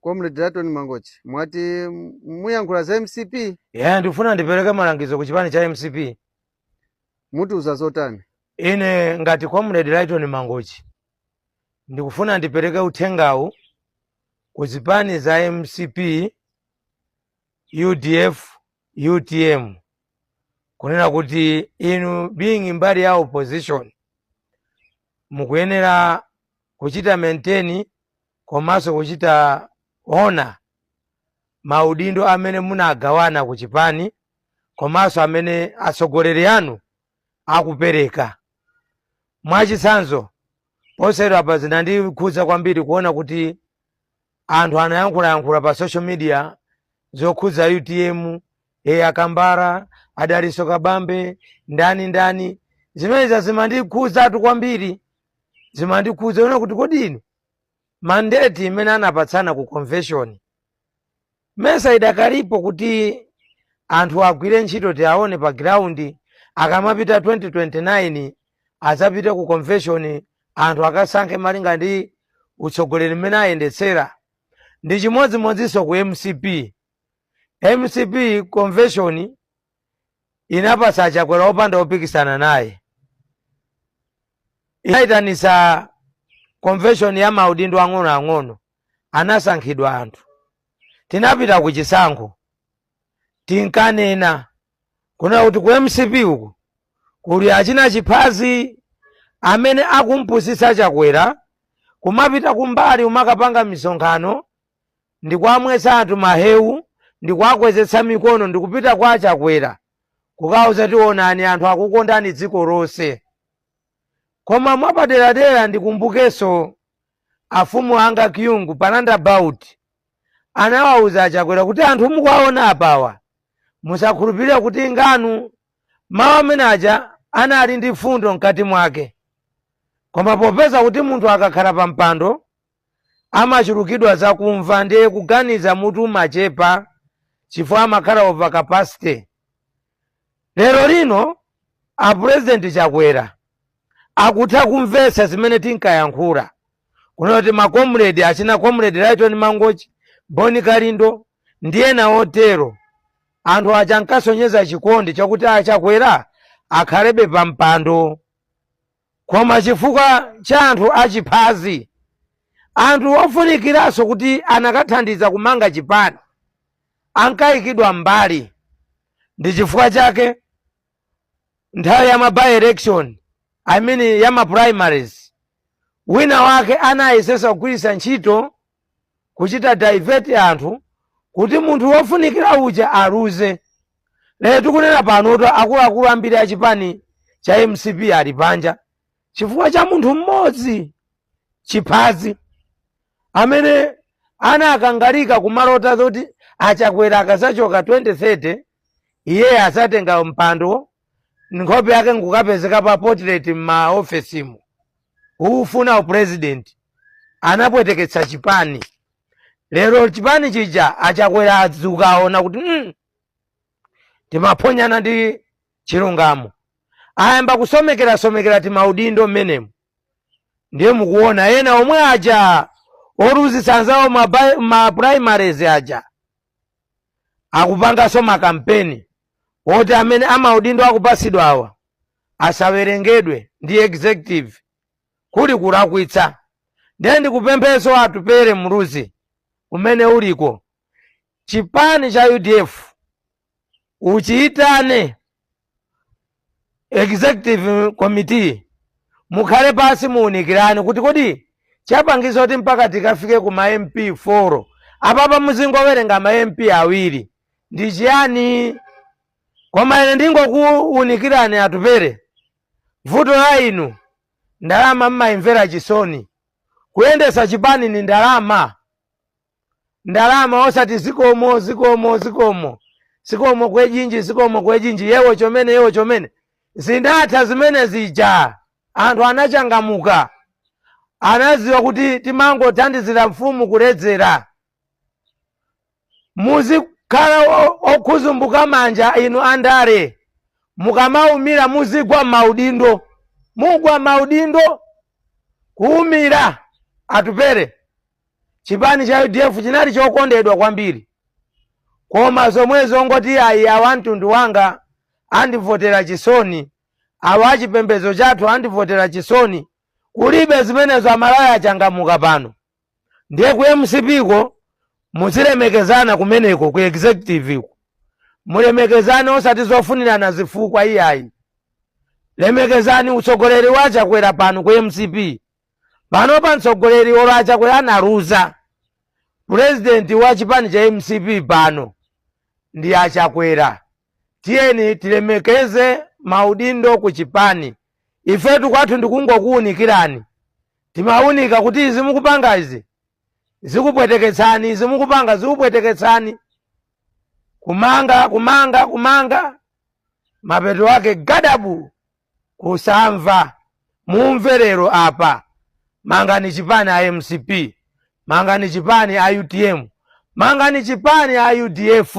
Comrade Lyton Mangochi, mwati muyankhula za MCP? Yeah, ndikufuna ndipereke malangizo ku chipani cha MCP. Mutiuza zotani? Ine ngati Comrade Lyton Mangochi ndikufuna ndipereke uthengawu ku zipani za MCP, UDF, UTM, kunena kuti inu being mbali ya opposition mukuyenera kuchita maintain komanso kuchita honour maudindo amene munagawana ku chipani komanso amene atsogoleri anu akupereka. Mwachitsanzo, posachedwa apa zinandikhudza kwambiri kuona kuti anthu anayankhulayankhula pa social media zokhudza UTM, akambara adaliso Kabambe, ndani ndani. Zimenezi zimandikhudzatu kwambiri, zimandikhudza ona kuti kodi inu mandate imene anapatsana ku convention mesa idakalipo kuti anthu agwire ntchito, tiaone pa ground akamapita 2029 azapite ku convention, anthu akasankhe malinga ndi utsogoleri mmene ayendetsera. Ndi chimodzimodzinso ku MCP. MCP convention inapasa Chakwera opanda opikisana naye, inayitanisa convention ya maudindo ang'onoang'ono, anasankhidwa anthu, tinapita ku chisankho. Tinkanena kunena kuti ku MCP uku kuli achina chiphazi amene akumpusitsa Chakwera kumapita kumbali umakapanga misonkhano ndikuamwetsa anthu mahewu, ndikuakwezetsa mikono, ndikupita kwa Chakwera kukauza, "Tionani anthu akukondani dziko lonse." Koma mwapaderadera ndikumbukenso afumu anga Kyungu pa roundabout anawauza Achakwera kuti anthu mukuwaona apawa musakhulupirire kuti nganu. Mawu amene aja anali ndi fundo mkati mwake, koma popeza kuti munthu akakhala pa mpando amachulukidwa zakumva, ndiye kuganiza mutu umachepa chifukwa amakhala over capacity. Lero lino apurezidenti Chakwera akutha kumvetsa zimene tinkayankhula kunena kuti macomrade achina Comrade Lyton Mangochi, Boni Kalindo ndi ena otero, anthu aja ankasonyeza chikondi chakuti Achakwera akhalebe pa mpando, koma chifukwa cha anthu achiphazi, anthu ofunikiranso kuti anakathandiza kumanga chipani, ankayikidwa mbali. Ndi chifukwa chake nthawi ya ma by election, I mean ya ma primaries, wina wake anayesesa kugwiritsa ntchito kuchita divert anthu kuti munthu wofunikira uja aluze. Lero tikunena panoto akuluakulu ambiri a chipani cha MCP ali panja chifukwa cha munthu mmodzi, chiphazi, amene anakangalika kumalota zoti Achakwera akazachoka 2030 iye azatenga mpando, nkhope yake nkukapezeka pa portrait m'maofesimu ufuna upresident. Anapweteketsa chipani. Lero chipani chija Achakwera adzuka, aona kuti timaphonyana ndi chilungamo, ayamba kusomekera-somekera timaudindo mmenemu. Ndiye mukuona ena omwe aja oluzitsa anzawo ma primaries aja akupanganso makampeni oti amene amaudindo akupasidwa awa asawerengedwe ndi executive, kuli kulakwitsa. Ndiye ndikupempheso Atupere Muluzi umene uliko chipani cha UDF, uchiyitane executive committee, mukhale pasi muunikirane kuti kodi chapangisa kuti mpaka tikafike ku ma MP 4, apapa muzingowerenga ma MP awiri, ndi chiyani? Koma ine ndingokuunikirani Atupere, vuto la inu ndalama mmayimvera chisoni. Kuyendesa chipani ni ndalama, ndalama, osati zikomo zikomo zikomo zikomo kwejinji zikomo kwejinji yewo chomene yewo chomene. Zinatha zimene zija. Anthu anachangamuka, anaziwa kuti timangothandizira mfumu kuledzera. Muzikhala okhuzumbuka manja inu andale, mukamaumira muzigwa maudindo, mugwa maudindo kuumira. Atupere, chipani cha UDF Chipani cha UDF chinali chokondedwa kwambiri, koma zomwezo ngoti ayi, awa mtundu wanga andivotera chisoni, awa achipembedzo chathu andivotera chisoni. Kulibe zimenezo. Amalawi achangamuka pano. Ndiye ku MCP ko muzilemekezana kumeneko, ku executive ko mulemekezane, osati zofunirana zifukwa iyayi. Lemekezani utsogoleri wa Chakwera pano ku MCP. Pano pa mtsogoleri olo aChakwera analuza, purezidenti wa chipani cha MCP pano ndi aChakwera. Tiyeni tilemekeze maudindo ku chipani. Ifetu kwathu ndikungokuwunikirani. Timawunika kuti izi mukupanga izi zikupweteketsani, izi mukupanga zikupweteketsani. Kumanga, kumanga, kumanga, mapeto ake gadabu kusamva. Mumve lero apa: mangani chipani a MCP, mangani chipani a UTM, mangani chipani a UDF.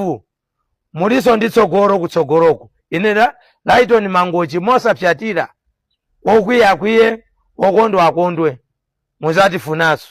Muliso ndi tsogolo kutsogoloko. Ine Lighton Mangochi, mosapyatira, wokwiya akwiye, wokondwa akondwe, muzatifunanso.